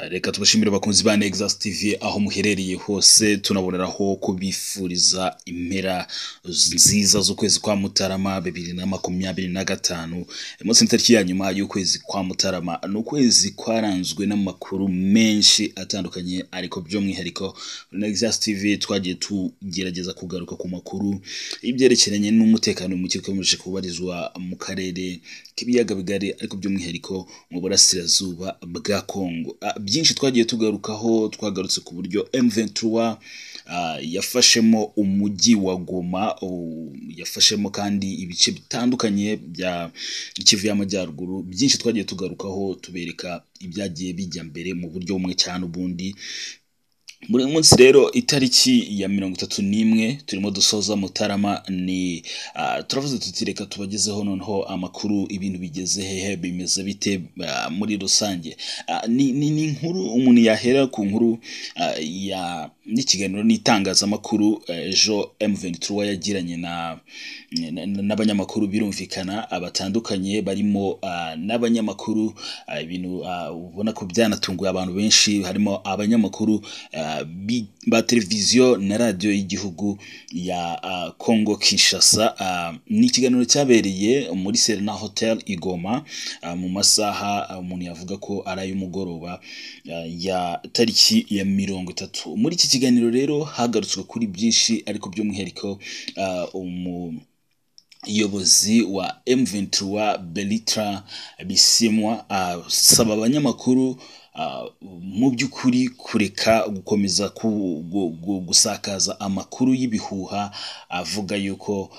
Reka tubashimire abakunzi ba Nexus TV aho muherereye hose, tunaboneraho kubifuriza impera nziza z'ukwezi kwa Mutarama 2025. Umunsi ni tariki ya nyuma y'ukwezi kwa Mutarama, ni ukwezi kwaranzwe n'amakuru menshi atandukanye, ariko by'umwihariko muri Nexus TV twagiye tugerageza kugaruka ku makuru y'ibyerekeranye n'umutekano muke ukomeje kubarizwa mu karere k'ibiyaga bigari, ariko by'umwihariko mu burasirazuba bwa Kongo. Byinshi twagiye tugarukaho, twagarutse ku buryo M23 yafashemo umujyi wa Goma, yafashemo kandi ibice bitandukanye bya Kivu y'Amajyaruguru. Byinshi twagiye tugarukaho tubereka ibyagiye bijya mbere mu buryo bumwe cyane ubundi. Muri uyu munsi rero itariki ya 31 turimo dusoza Mutarama, ni turavuze tuti reka tubagezeho noneho amakuru, ibintu bigeze hehe, bimeze bite muri rusange. Ni inkuru umuntu yahera ku nkuru ya n'ikiganiro n'itangazamakuru ejo M23 yagiranye n'abanyamakuru, birumvikana batandukanye barimo n'abanyamakuru, ibintu ubona ko byanatunguye abantu benshi, harimo abanyamakuru ba televiziyo na radiyo y'igihugu ya Congo Kinshasa. Ni ikiganiro cyabereye muri Serena Hotel i Goma, mu masaha umuntu yavuga ko ari ay'umugoroba ya tariki ya 30. Muri iki kiganiro rero hagarutswe kuri byinshi, ariko by'umwihariko umuyobozi wa M23 Bertrand Bisimwa asaba abanyamakuru mu by'ukuri kureka gukomeza gusakaza amakuru y'ibihuha, avuga yuko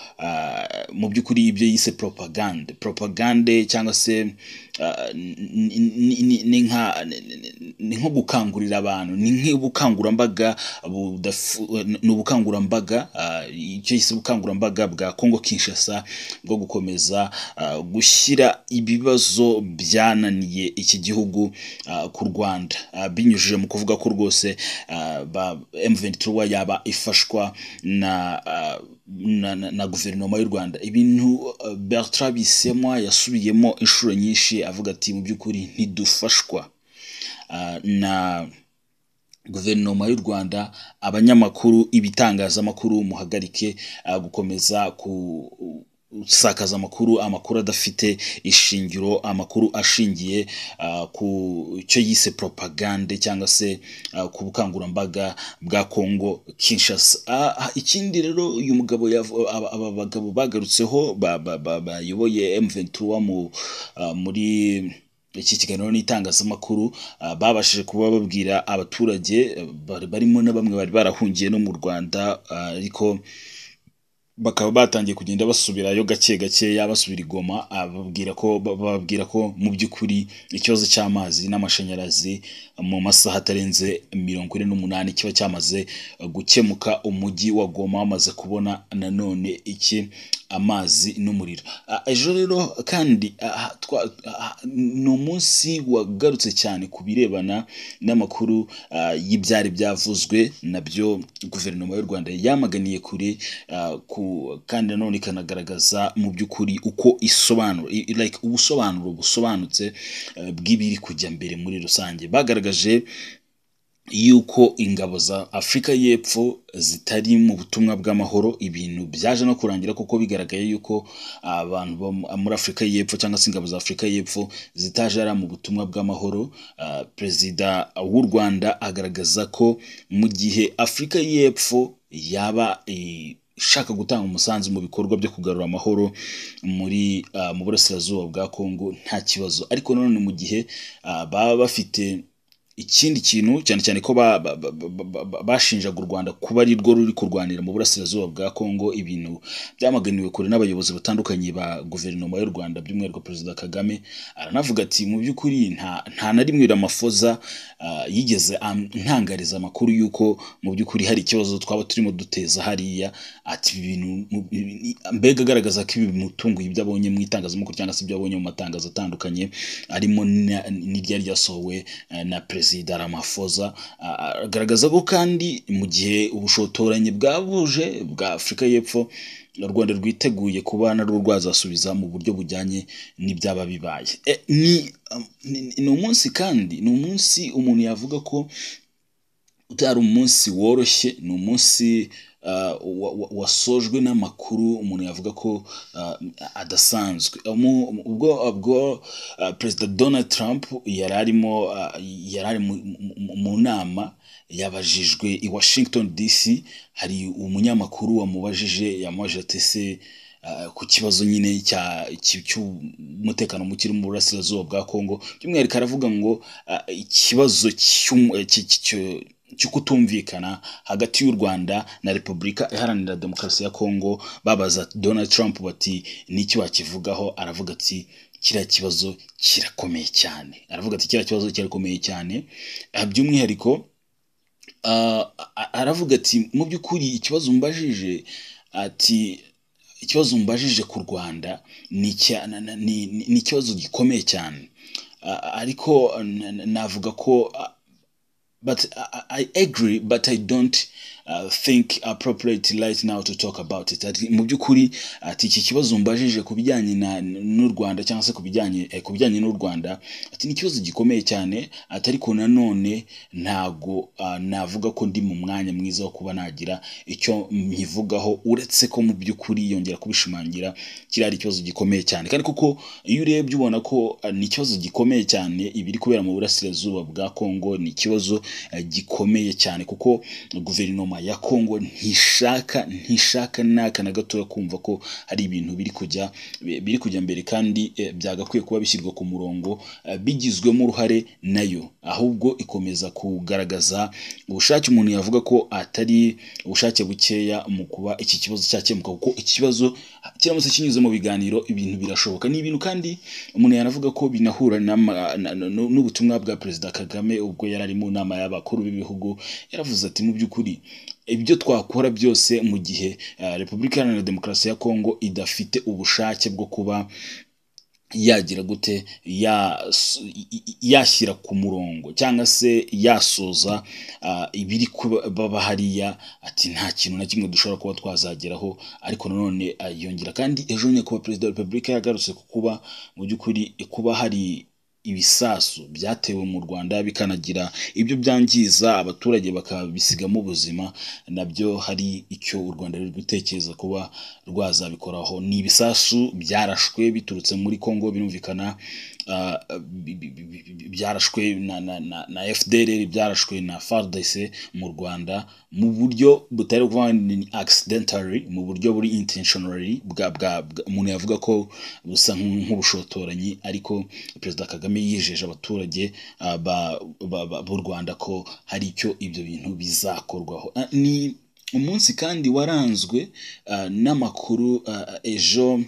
mu by'ukuri ibyo yise propagande cyangwa se ni nko gukangurira abantu, ni nk'ubukangurambaga, ni ubukangurambaga, icyo yise ubukangurambaga bwa Congo Kinshasa bwo gukomeza gushyira ibibazo byananiye iki gihugu ku Rwanda, binyujije mu kuvuga ko rwose M23 yaba ifashwa na guverinoma y'u Rwanda. Ibintu Bertrand Bisimwa yasubiyemo inshuro nyinshi, avuga ati mu by'ukuri ntidufashwa na guverinoma y'u Rwanda, abanyamakuru, ibitangazamakuru muhagarike gukomeza gusakaza amakuru adafite ishingiro, amakuru ashingiye ku cyo yise propagande cyangwa se ku bukangurambaga bwa Congo Kinshasa. Ikindi rero uyu mugabo, aba bagabo bagarutseho bayoboye M23 muri iki kiganiro n'itangazamakuru, babashije kuba babwira abaturage barimo na bamwe bari barahungiye no mu Rwanda, ariko bakaba batangiye kugenda basubirayo gake gakeya, basubira i Goma, bababwira ko mu by'ukuri ikibazo cy'amazi n'amashanyarazi mu masaha atarenze 48 kiba cyamaze gukemuka, umujyi wa Goma wamaze kubona nanone iki amazi n'umuriro. Ejo rero kandi ni umunsi wagarutse cyane ku birebana n'amakuru y'ibyari byavuzwe nabyo guverinoma y'u Rwanda yamaganiye kure, kandi nanone ikanagaragaza mu by'ukuri uko isobanura, like ubusobanuro busobanutse bw'ibiri kujya mbere muri rusange. Bagaragaje yuko ingabo za Afurika y'Epfo zitari mu butumwa bw'amahoro, ibintu byaje no kurangira kuko bigaragaye yuko abantu bo muri Afurika y'Epfo cyangwa se ingabo za Afurika y'Epfo zitaje ari mu butumwa bw'amahoro. Perezida w'u Rwanda agaragaza ko mu gihe Afurika y'Epfo yaba ishaka gutanga umusanzu mu bikorwa byo kugarura amahoro muri mu burasirazuba bwa Kongo nta kibazo, ariko nanone mu gihe baba bafite ikindi kintu, cyane cyane ko bashinjaga u Rwanda kuba ari rwo ruri kurwanira mu burasirazuba bwa Kongo, ibintu byamaganiwe kure n'abayobozi batandukanye ba guverinoma y'u Rwanda, by'umwihariko Perezida Kagame. Aranavuga ati mu by'ukuri nta na rimwe Ramaphosa yigeze ntangariza amakuru y'uko mu by'ukuri hari ikibazo twaba turimo duteza hariya. Ati ibi bintu mbega agaragaza ko ibi bimutunguye, ibyo abonye mu itangazamakuru cyangwa se ibyo abonye mu matangazo atandukanye arimo n'iryari ryasohowe na Perezida Ramaphosa. Agaragaza ko kandi mu gihe ubushotoranyi bwabuje bwa Afurika y'Epfo U Rwanda rwiteguye kuba narwo rwazasubiza mu buryo bujyanye n'ibyaba bibaye. Ni umunsi, kandi ni umunsi umuntu yavuga ko utari umunsi woroshye. Ni umunsi wasojwe n'amakuru umuntu yavuga ko adasanzwe. Ubwo Perezida Donald Trump yari arimo yari ari mu nama, yabajijwe i Washington DC. Hari umunyamakuru wamubajije, yamubajije ati: "Se ku kibazo nyine cy'umutekano muke uri mu burasirazuba bwa Congo?" By'umwihariko aravuga ngo ikibazo cyo kutumvikana hagati y'u Rwanda na Repubulika Iharanira Demokarasi ya Congo. Babaza Donald Trump bati: "Niki wakivugaho?" Aravuga ati: "Kiriya kibazo kirakomeye cyane." Aravuga ati: "Kiriya kibazo kirakomeye cyane." By'umwihariko aravuga ati: "Mu by'ukuri ikibazo umbajije," ati: "ikibazo umbajije ku Rwanda ni ikibazo gikomeye cyane." Ariko navuga ko but I agree, but I don't think appropriate right now to talk about it." Ati: "Mu by'ukuri," ati, "iki kibazo umbajije ku bijyanye n'u Rwanda, cyangwa se ku bijyanye n'u Rwanda," ati, "ni ikibazo gikomeye cyane," ati, "ariko nanone ntago navuga ko ndi mu mwanya mwiza wo kuba nagira icyo nkivugaho," uretse ko mu by'ukuri yongera kubishimangira kiriya ari ikibazo gikomeye cyane. Kandi kuko iyo urebye ubona ko ni ikibazo gikomeye cyane. Ibiri kubera mu burasirazuba bwa Congo ni ikibazo gikomeye cyane, kuko guverinoma ya Congo ntishaka n'aka na gatoya kumva ko hari ibintu biri kujya mbere kandi byagakwiye kuba bishyirwa ku murongo bigizwemo uruhare nayo. Ahubwo ikomeza kugaragaza ubushake umuntu yavuga ko atari ubushake bukeya mu kuba iki kibazo cyakemuka, kuko ikibazo kiramutse kinyuze mu biganiro ibintu birashoboka. Ni ibintu kandi umuntu yanavuga ko binahura n'ubutumwa bwa Perezida Kagame ubwo yari ari mu nama y'abakuru b'ibihugu. Yaravuze ati: "Mu by'ukuri ibyo twakora byose, mu gihe Repubulika Iharanira Demokarasi ya Kongo idafite ubushake bwo kuba yagira gute, yashyira ku murongo cyangwa se yasoza ibiri kuba hariya," ati, "nta kintu na kimwe dushobora kuba twazageraho." Ariko nanone yongera kandi ejo nyakubahwa Perezida wa Repubulika yagarutse ku kuba mu by'ukuri kuba hari ibisasu byatewe mu Rwanda bikanagira ibyo byangiza, abaturage bakabisigamo ubuzima, nabyo hari icyo u Rwanda ruri gutekereza kuba rwazabikoraho. Ni ibisasu byarashwe biturutse muri Congo, birumvikana, byarashwe na FDLR, byarashwe na FARDC mu Rwanda mu buryo butari kuvuga ni accidentally, mu buryo buri intentionally, umuntu yavuga ko busa nk'ubushotoranyi. Ariko Perezida Kagame yijeje abaturage b'u Rwanda ko hari icyo ibyo bintu bizakorwaho. Ni umunsi kandi waranzwe n'amakuru. Ejo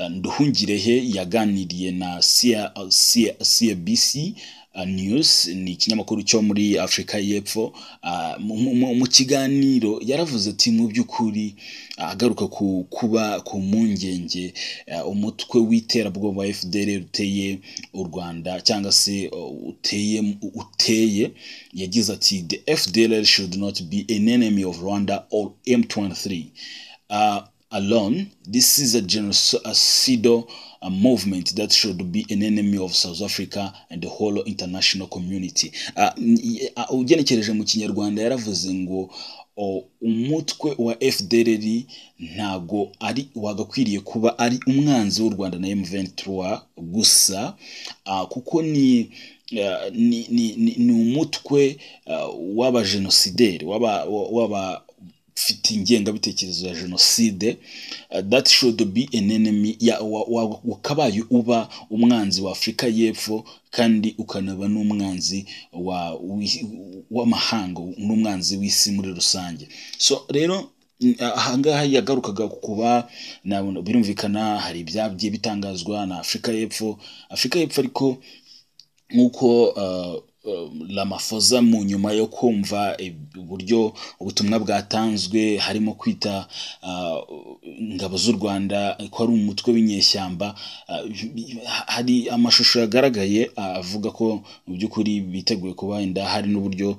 Nduhungirehe yaganiriye na CBC News, ni ikinyamakuru cyo muri Afurika y'Epfo. Mu kiganiro yaravuze ati: "Mu by'ukuri," agaruka ku kuba ku mpungenge umutwe w'iterabwoba wa FDLR uteye u Rwanda cyangwa se uteye, yagize ati: "The FDLR should not be an enemy of Rwanda or M23 alone. This is a genocidal movement that should be an enemy of South Africa and the whole international community." Ugenekereje mu Kinyarwanda yaravuze ngo umutwe wa FDLR ntago ari wagakwiriye kuba ari umwanzi w'u Rwanda na M23 gusa, kuko ni umutwe w'abajenosideri, w'aba ufite ingengabitekerezo ya jenoside, that should be an enemy ya, wakabaye uba umwanzi wa Afurika y'Epfo kandi ukanaba n'umwanzi w'amahanga n'umwanzi w'isi muri rusange. So rero ahangaha yagarukaga ku kuba birumvikana hari ibyagiye bitangazwa na Afurika y'Epfo. Afurika y'Epfo ariko nk'uko Ramaphosa, mu nyuma yo kumva uburyo ubutumwa bwatanzwe, harimo kwita ingabo z'u Rwanda ko ari umutwe w'inyeshyamba, hari amashusho yagaragaye avuga ko mu by'ukuri biteguye kuba wenda hari n'uburyo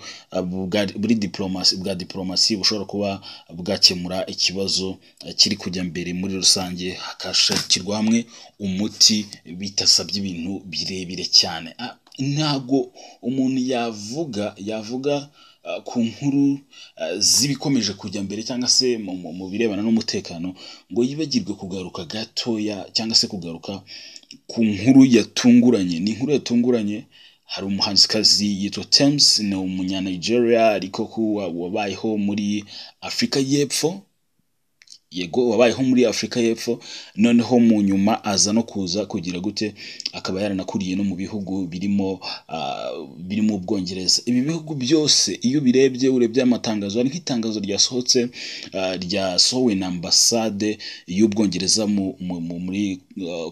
buri diplomasi, bwa diplomasi, bushobora kuba bwakemura ikibazo kiri kujya mbere muri rusange, hakashakirwa hamwe umuti bitasabye ibintu birebire cyane. Ntabwo umuntu yavuga ku nkuru z'ibikomeje kujya mbere cyangwa se mu birebana n'umutekano ngo yibagirwe kugaruka gatoya cyangwa se kugaruka ku nkuru yatunguranye. Ni inkuru yatunguranye. Hari umuhanzikazi yitwa Tems, ni umunya-Nigeria ariko wabayeho muri Afurika y'Epfo. Yego, wabayeho muri Afurika y'Epfo, noneho mu nyuma aza no kuza kugira gute, akaba yaranakuriye no mu bihugu birimo Ubwongereza. Ibi bihugu byose iyo ubirebye, urebye amatangazo, hari nk'itangazo ryasohotse, ryasohowe na ambasade y'Ubwongereza muri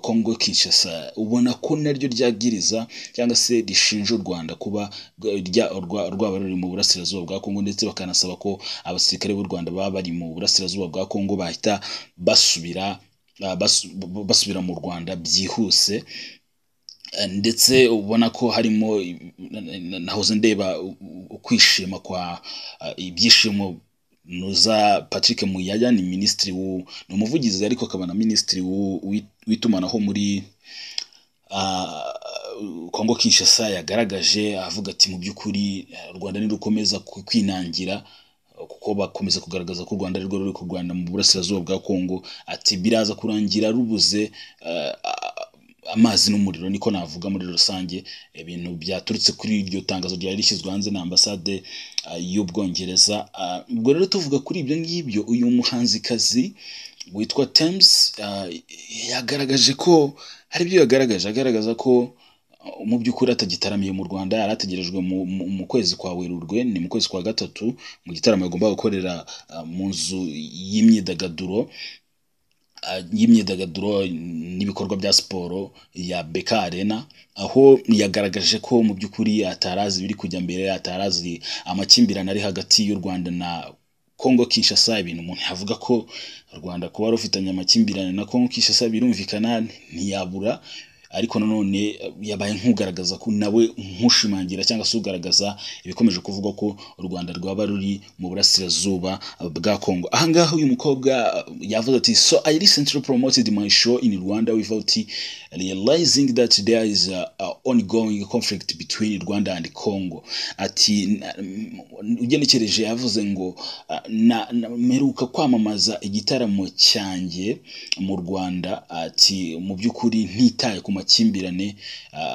Congo Kinshasa, ubona ko naryo ryagiriza cyangwa se rishinja u Rwanda kuba rwaba ruri mu burasirazuba bwa Congo, ndetse bakanasaba ko abasirikare b'u Rwanda baba bari mu burasirazuba bwa Congo bahita basubira mu Rwanda byihuse. Ndetse ubona ko harimo, nahoze ndeba ukwishima kwa ibyishimo nuza Patrick Muyaya, ni minisitiri, ni umuvugizi ariko akaba na minisitiri w'itumanaho muri Congo Kinshasa, yagaragaje avuga ati: "Mu by'ukuri u Rwanda nirukomeza kwinangira," kuko bakomeza kugaragaza ko u Rwanda arirwo ruri kurwana mu burasirazuba bwa Congo, ati: "Biraza kurangira rubuze amazi n'umuriro." Niko navuga muri rusange ibintu byaturutse kuri iryo tangazo ryari rishyizwe hanze na ambasade y'Ubwongereza. Ubwo rero tuvuga kuri ibyo ngibyo, uyu muhanzikazi witwa Tems yagaragaje ko hari ibyo yagaragaje, agaragaza ko mu by'ukuri atagitaramiye mu Rwanda. Yari ategerejwe mu kwezi kwa Werurwe, ni mu kwezi kwa gatatu, mu gitaramo yagomba gukorera mu nzu y'imyidagaduro n'ibikorwa bya siporo ya BK Arena, aho yagaragaje ko mu by'ukuri atarazi ibiri kujya mbere, atarazi amakimbirane ari hagati y'u Rwanda na Congo Kinshasa. Ibintu umuntu yavuga ko u Rwanda kuba rufitanye amakimbirane na Congo Kinshasa birumvikana, ntiyabura, ariko nanone yabaye nk'ugaragaza ko nawe nk'ushimangira cyangwa se ugaragaza ibikomeje kuvugwa ko u Rwanda rwaba ruri mu burasirazuba bwa Congo. Ahangaha uyu mukobwa yavuze ati: "So I recently promoted my show in Rwanda without realizing that there is a ongoing conflict between Rwanda and Congo." Ati ugenekereje yavuze ngo na mperuka kwamamaza igitaramo cyanjye mu Rwanda, ati mu by'ukuri ntitaye ku makimbirane,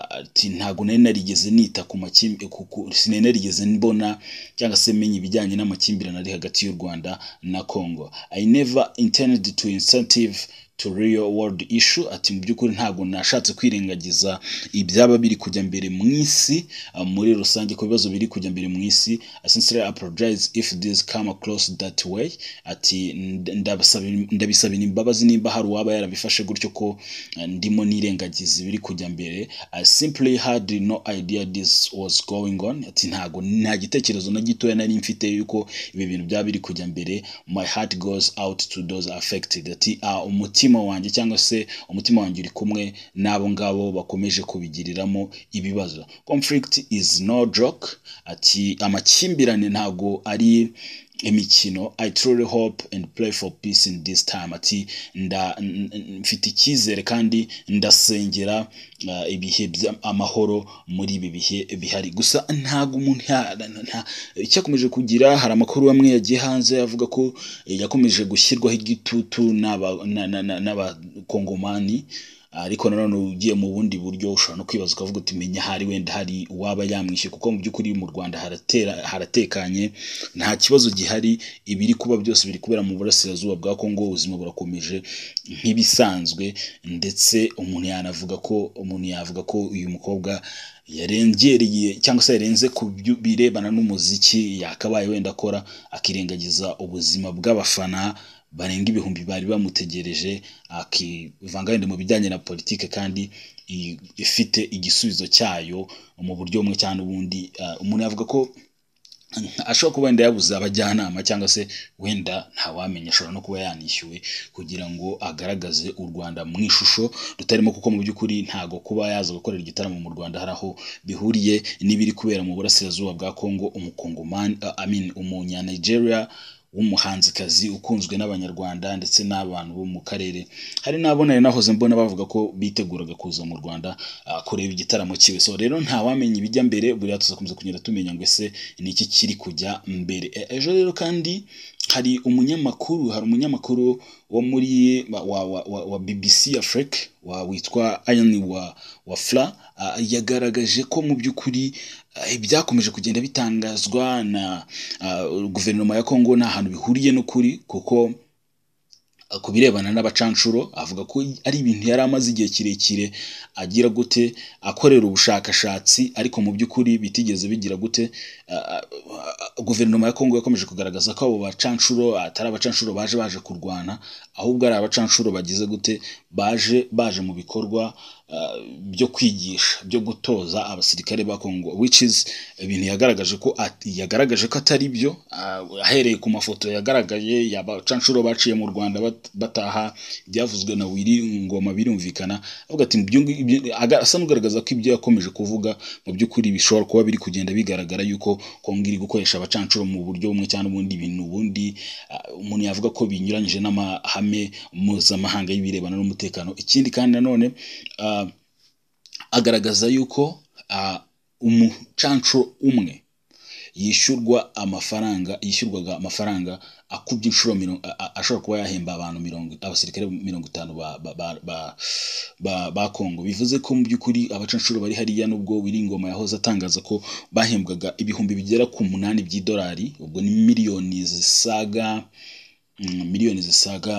ati ntabwo nari narigeze nita ku makimbirane, sinari narigeze mbona cyangwa se menya ibijyanye n'amakimbirane ari hagati y'u Rwanda na Congo. "I never intended to insensitive to real world issue." Ati mu by'ukuri ntabwo nashatse kwirengagiza ibyaba biri kujya mbere mu isi muri rusange, ku bibazo biri kujya mbere mu isi. "I sincerely apologize if this come across that way." Ati ndabisabira imbabazi nimba hari uwaba yarabifashe gutyo ko ndimo nirengagiza ibiri kujya mbere. "I simply had no idea this was going on." Ati ntabwo, nta gitekerezo na gitoya nari mfite yuko ibi bintu byaba biri kujya mbere. "My heart goes out to those affected." Ati umutima wanjye cyangwa se umutima wanjye uri kumwe n'abo ngabo bakomeje kubigiriramo ibibazo. "Conflict is no joke." Ati amakimbirane ntabwo ari imikino. "I truly hope and pray for peace in this time." Ati mfite icyizere kandi ndasengera ibihe by'amahoro muri ibi bihe bihari. Gusa ntabwo umuntu icyakomeje kugira, hari amakuru amwe yagiye hanze avuga ko yakomeje gushyirwaho igitutu n'abakongomani, ariko nanone ugiye mu bundi buryo ushobora no kwibaza ukavuga uti: "Menya hari wenda hari uwaba yamwishyuye," kuko mu by'ukuri mu Rwanda haratera haratekanye, nta kibazo gihari. Ibiri kuba byose biri kubera mu burasirazuba bwa Kongo, ubuzima burakomeje nk'ibisanzwe. Ndetse umuntu yanavuga ko, umuntu yavuga ko uyu mukobwa yarengereye cyangwa se yarenze ku birebana n'umuziki yakabaye wenda akora, akirengagiza ubuzima bw'abafana. barenga ibihumbi bari bamutegereje, akivanga wenda mu bijyanye na politike kandi ifite igisubizo cyayo mu buryo bumwe cyangwa ubundi. Umuntu yavuga ko ashobora kuba wenda yabuze abajyanama, cyangwa se wenda ntawamenya, ashobora no kuba yanishyuwe kugira ngo agaragaze u Rwanda mu ishusho rutarimo, kuko mu by'ukuri ntago kuba yaza gukorera igitaramo mu Rwanda hari aho bihuriye n'ibiri kubera mu burasirazuba bwa Kongo. Umukongomani, I mean, umunya Nigeria w'umuhanzikazi ukunzwe n'Abanyarwanda ndetse n'abantu bo mu karere, hari n'abo nari nahoze mbona bavuga ko biteguraga kuza mu Rwanda kureba igitaramo kiwe. So rero ntawamenya ibijya mbere, buriya tuzakomeza kugenda tumenya ngo ese ni iki kiri kujya mbere. Ejo rero kandi hari umunyamakuru wo muri wa BBC Afrique witwa Ian wa Fla, yagaragaje ko mu by'ukuri ibyakomeje kugenda bitangazwa na guverinoma ya Kongo nta hantu bihuriye n'ukuri, kuko ku birebana n'abacanshuro avuga ko ari ibintu yari amaze igihe kirekire agira gute, akorera ubushakashatsi, ariko mu by'ukuri bitigeze bigira gute. Guverinoma ya Kongo yakomeje kugaragaza ko abo bacanshuro atari abacanshuro baje kurwana, ahubwo ari abacanshuro bagize gute, baje mu bikorwa byo kwigisha, byo gutoza abasirikare ba Kongo, which is ibintu yagaragaje ko atari byo, ahereye ku mafoto yagaragaye y'abacanshuro baciye mu Rwanda bataha. Byavuzwe na Willy Ngoma birumvikana, avuga ati asa n'ugaragaza ko ibyo yakomeje kuvuga mu by'ukuri bishobora kuba biri kugenda bigaragara yuko Kongo iri gukoresha abacanshuro mu buryo bumwe cyangwa ubundi, ibintu ubundi umuntu yavuga ko binyuranyije n'amahame mpuzamahanga y'ibirebana n'umutekano. Ikindi kandi nanone agaragaza yuko umucanshuro umwe yishyurwa amafaranga, yishyurwaga amafaranga akubye inshuro ashobora kuba yahemba abantu mirongo, abasirikare 50 ba Kongo. Bivuze ko mu by'ukuri abacanshuro bari hariya, nubwo Willy Ngoma yahoze atangaza ko bahembwaga ibihumbi bigera ku 8 by'idolari, ubwo ni miliyoni zisaga ni miliyoni zisaga,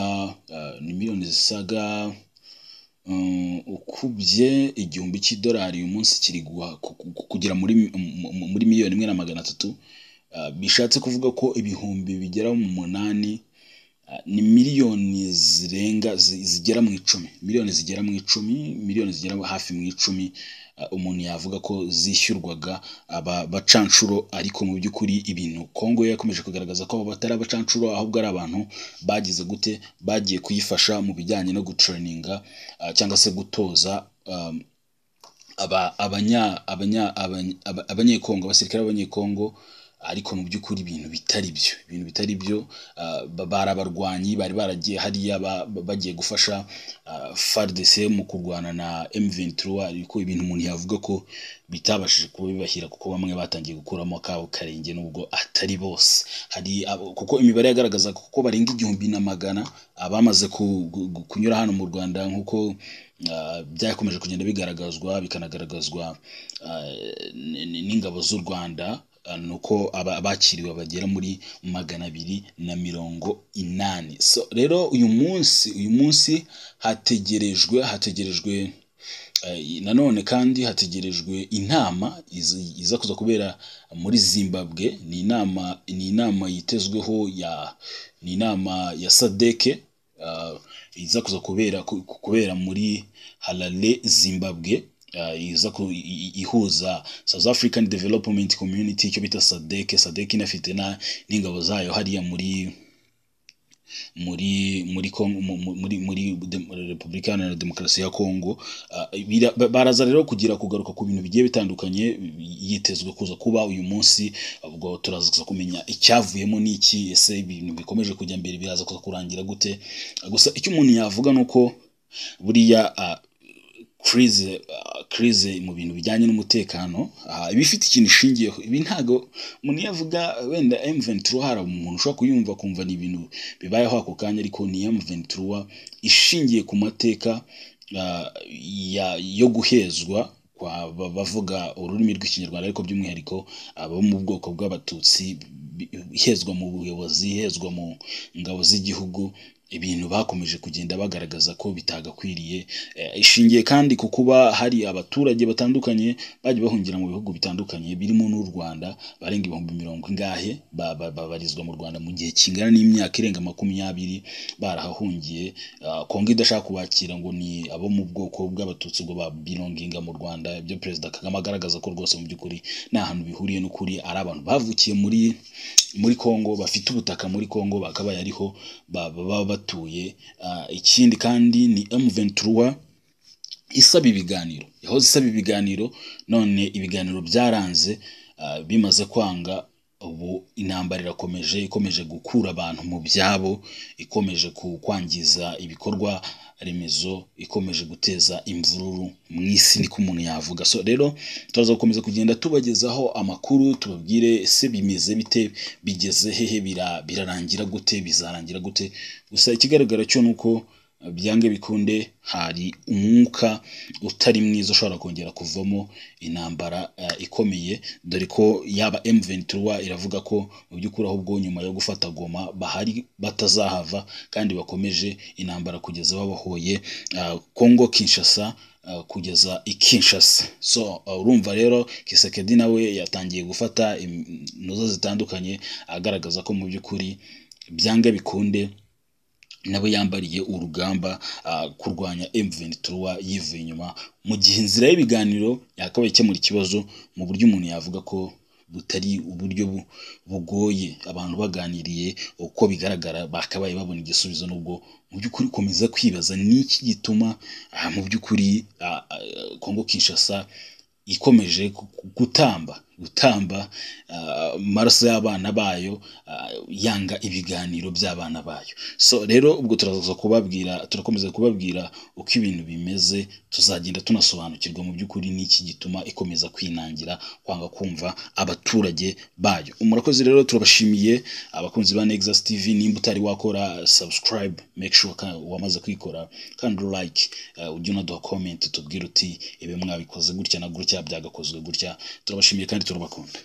ukubye 1000 cy'idolari uyu munsi kiri kugera muri 1,300,000. Bishatse kuvuga ko ibihumbi bigera mu 8 ni miliyoni zirenga zigera mu 10, miliyoni zigera mu 10, miliyoni zigera hafi mu 10, umuntu yavuga ko zishyurwaga aba bacanshuro. Ariko mu by'ukuri ibintu Kongo yakomeje kugaragaza ko abo batari abacanshuro, ahubwo ari abantu bagize gute, bagiye kuyifasha mu bijyanye no gutraininga cyangwa se gutoza aba abanya abanya abanya- aba- abanyekongo, abasirikare b'Abanyekongo, ariko mu by'ukuri ibintu bitari byo. Bari abarwanyi bari baragiye hariya bagiye gufasha FARDC mu kurwana na M23, ariko ibintu umuntu yavuga ko bitabashije kuba bibahira, kuko bamwe batangiye gukuramo akabo karenge nubwo atari bose. Hari kuko imibare yagaragaza kuko barenga 1100 abamaze kunyura hano mu Rwanda, nk'uko byakomeje kugenda bigaragazwa, bikanagaragazwa n'ingabo z'u Rwanda, nuko abakiriwe bagera muri 280. So rero uyu munsi hategerejwe nanone kandi hategerejwe inama iza kuza kubera muri Zimbabwe. Ni inama yitezweho ya, ni inama ya SADC, iza kuza kubera muri Harare, Zimbabwe, iza ihuza South African Development Community, icyo bita SADC. SADC inafite n'ingabo zayo hariya muri Congo, muri Repubulika Iharanira Demokarasi ya Congo. Baraza rero kugira kugaruka ku bintu bigiye bitandukanye. Yitezwe kuza kuba uyu munsi, ubwo turaza kuza kumenya icyavuyemo n'iki, ese ibintu bikomeje kujya mbere biraza kuza kurangira gute. Gusa icyo umuntu yavuga ni uko buriya crise mu bintu bijyanye n'umutekano iba ifite ikintu ishingiyeho. Ibi ntago umuntu iyo avuga wenda M23, hari umuntu ushobora kuyumva akumva ni ibintu bibayeho ako kanya, ariko ni M23 ishingiye ku mateka yo guhezwa kwa bavuga ururimi rw'Ikinyarwanda, ariko by'umwihariko abo mu bwoko bw'Abatutsi, ihezwa mu buyobozi, ihezwa mu ngabo z'igihugu. Ibintu bakomeje kugenda bagaragaza ko bitagakwiriye. Ishingiye kandi ku kuba hari abaturage batandukanye bagiye bahungira mu bihugu bitandukanye birimo n'u Rwanda, barenga ibihumbi mirongo ingahe babarizwa mu Rwanda mu gihe kingana n'imyaka irenga 20 barahahungiye. Kongo idashaka kubakira ngo ni abo mu bwoko bw'Abatutsi, ngo babelonginga mu Rwanda. Ibyo Perezida Kagame agaragaza ko rwose mu by'ukuri nta hantu bihuriye n'ukuri, ari abantu bavukiye muri Kongo, bafite ubutaka muri Kongo, bakabaye ariho baba batuye. Ikindi kandi ni M23 isaba ibiganiro, yahoze isaba ibiganiro, none ibiganiro byaranze. Bimaze kwanga, ubu intambara irakomeje, ikomeje gukura abantu mu byabo, ikomeje kwangiza ibikorwa remezo, ikomeje guteza imvururu mu isi, niko umuntu yavuga. So rero turaza gukomeza kugenda tubagezaho amakuru, tubabwire ese bimeze bite, bigeze hehe, birarangira gute, bizarangira gute. Gusa ikigaragara cyo ni uko byange bikunde hari umwuka utari mwiza ushobora kongera kuvamo intambara ikomeye, dore ko yaba M23 iravuga ko mu by'ukuri ahubwo nyuma yo gufata Goma bahari batazahava, kandi bakomeje intambara kugeza babohoye Congo Kinshasa, kugeza i Kinshasa. So urumva rero Tshisekedi nawe yatangiye gufata intuzo zitandukanye, agaragaza ko mu by'ukuri byange bikunde nawe yambariye urugamba kurwanya M23 yivuye inyuma, mu gihe inzira y'ibiganiro yakabaye ikemura ikibazo mu buryo umuntu yavuga ko butari uburyo bugoye. Abantu baganiriye, uko bigaragara bakabaye babona igisubizo, nubwo mu by'ukuri ukomeza kwibaza niki gituma mu by'ukuri Congo Kinshasa ikomeje gutamba amaraso y'abana bayo, yanga ibiganiro by'abana bayo. So rero ubwo turaza kubabwira, turakomeza kubabwira uko ibintu bimeze, tuzagenda tunasobanukirwa mu by'ukuri n'iki gituma ikomeza kwinangira, kwanga kumva abaturage bayo. Murakoze rero, turabashimiye abakunzi ba Nexus TV. Nimba utari wakora subscribe, make sure wamaze kwikora, kandi like, ujye unaduha comment, tubwire uti ibi mwabikoze gutya na gutya, byagakozwe gutya. Turabashimiye kandi turabakunda.